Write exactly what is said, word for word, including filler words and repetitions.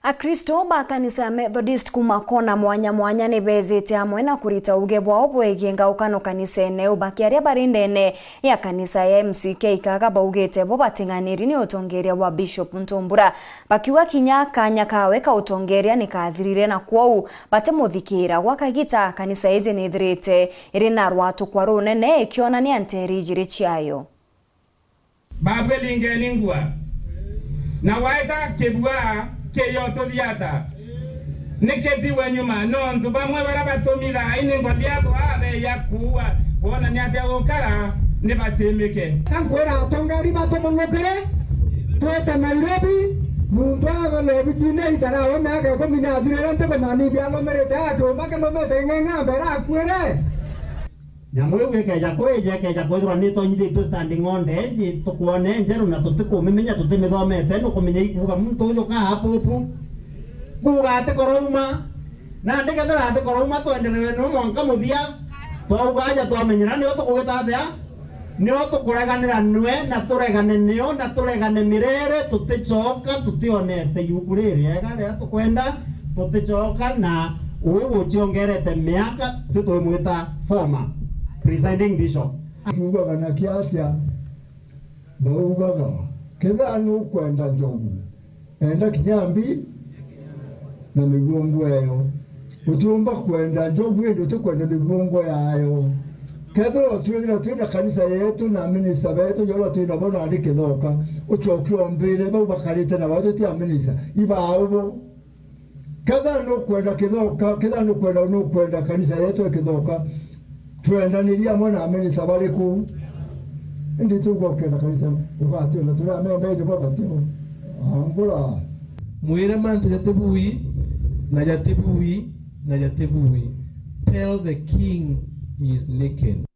Akristo ba kanisa ya Methodist kuma kona mwanya mwanya ni beejite amwe na kurita uge bwao bwegie ngaukano kanisene, u bakiaria bari ndene ya kanisa ya M C K Ikaga baugite bo bating'aniri ni utongeria bwa Bishop Ntumbura, bakiuga kinya kanya kawe ka utongeria ni kathirire na kwou batimuthikiira. Gwa kagita, kanisa iji ni ithirite iri na rwatukwa runene ikionania nteere ijiri ciayo. Babu, elingeni ngua, na waeta kibua kiyo tuthiata, ni kitiwe nyuma, nontu bamwe baria batumithaa ini ngothi yabo abeya kuua, kwonania atia gukara ni bacimike. Ka nkwira atongeri batumung'ukire, twite Nairobi, muntu aba na obicine itarawe miaka ikumi na athirire ntuku na nibi alumirite, atumba kilumite ing'eng'ambe irakuire. Nyamu iu ikeeja kwija, ikeeja kwithirwa ni itonyithitue standing order inji, tukwone njeru na tutikumimenya, tutimithomete, nukumenya ikuuga muntu uju kaa pupu. Kuuga atikorouma. Nandi kethira atikorouma, twenderewe nio mwanka muthia. Twauga aja twamenyera, nio tukugita atia? Nio tukureganira nwe, na turegane nio, na turegane mirere, tuticoka, tutionete iuku ririega riria tukwenda, tuticoka, na uu uciongerete miaka, tu twimwita former presiding bishop. Kiugaga na kiatia? Baugaga, kethira nukwenda njogu, enda kinya mbi na miguongo eyo. Utiumba kwenda njogu indi utikwenda miguongo yayo. Kethira twithira twina kanisa yetu na minista betu jora twina bo nandi kithoka, ucoke ombire bau bakarite na bau tutia minista, ibaubo. Kethira nukwenda kithoka, kethira nukwenda, nukwenda kanisa yetu ya kithoka, twendanirie amwe na minista bari kuu. Indi tugokenda kanisa ugatwenda turi amemba indi babatio. Angura. Mwire mantu jatibui, na jatibui, na jatibui. Tell the king he is naked.